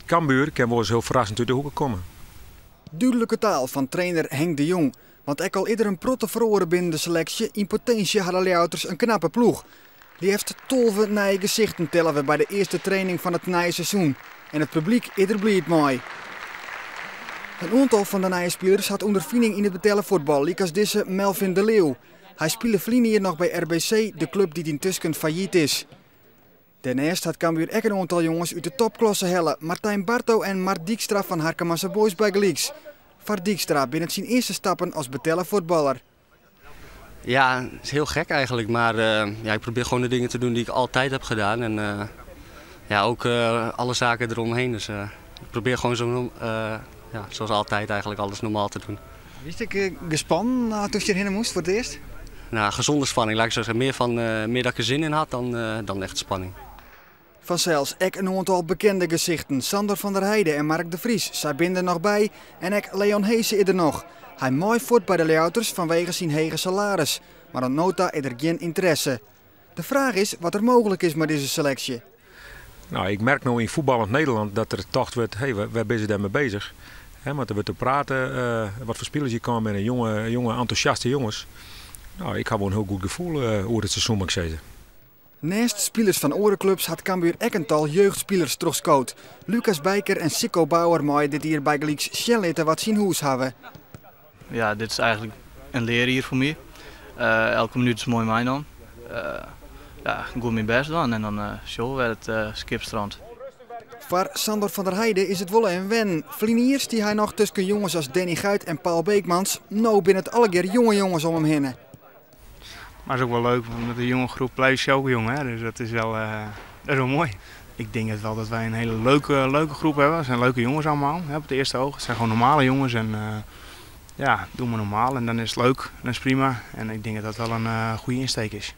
Cambuur kin wolris hiel ferrassend út de hoeke komme. Dúdlike taal fan trainer Henk de Jong. Want ek al is der in protte feroare binnen de seleksje, yn potinsje ha de Ljouwerters in knappe ploech. Leafst 12 nije gesichten telle we by de earste training fan it nije seizoen. En it publyk is der bliid mei. In oantal fan de nije spilers hat ûnderfining yn it betelle fuotbal, lykas dizze Melvin de Leeuw. Hy spile ferline jier noch by RBC, de klup dy't yntusken fallyt is. Dêrneist hat Cambuur ek in oantal jonges út de topklasse helle, Martijn Barto en Mart Dijkstra fan Harkemase Boys bygelyks. Foar Dijkstra binne it syn earste stappen as betelle fuotballer. Ja, het is heel gek eigenlijk, maar ja, ik probeer gewoon de dingen te doen die ik altijd heb gedaan. En ja, ook alle zaken eromheen. Dus ik probeer gewoon zo, ja, zoals altijd eigenlijk alles normaal te doen. Wiest ek gespannen doe'tst hjirhinne moast foar it earst? Nou, gezonde spanning, laat ik zo zeggen. Meer dat ik er zin in had dan echt spanning. Fansels ek in oantal bekende gesichten. Sander van der Heide en Mark de Vries, sy binne der noch by. En ek Leon Hese is der noch. Hy mei fuort by de Ljouwerters fanwege syn hege salaris. Mar oant no ta is der gjin ynteresse. De fraach is wat der mooglik is mei dizze seleksje. Nou, ik merk no yn fuotballend Nederlân dat der tocht wurdt, hé, wêr binne se dêrmei beuzich? Want der wurdt te praten, wat foar spilers hjir komme binne, jonge, entûsjaste jonges. Nou, ik ha wol in hiel goed gefoel oer it seizoen, moat ik sizze. Neist spilers fan oare klups hat Cambuur ek in tal jeugdspilers trochskood. Lucas Bijker en Sikko Bauer meie dit jier bygelyks sjen litte wat se yn hûs hawwe. Ja, dit is eigenlijk in learjier foar my. Elke minút is moai meinaam. Ja, goed myn bêst dwaan en dan sjogge we wêr't it skip strânt. Foar Sander van der Heide is it wol even wennen. Ferline jier stie hy noch tusken jonges as Danny Guijt en Paul Beekmans. No binne it allegear jonge jonges om him hinne. Mar it is ek wol leuk, want met de jonge groep bliuwst sels ek jong, hè? Dus dat is wel moai. Ik denk het wel dat wij een hele leuke groep hebben. Het zijn leuke jongens allemaal, hè, op het eerste oog. Het zijn gewoon normale jongens en ja, doe maar normaal en dan is het leuk, dan is het prima. En ik denk dat dat wel een goede insteek is.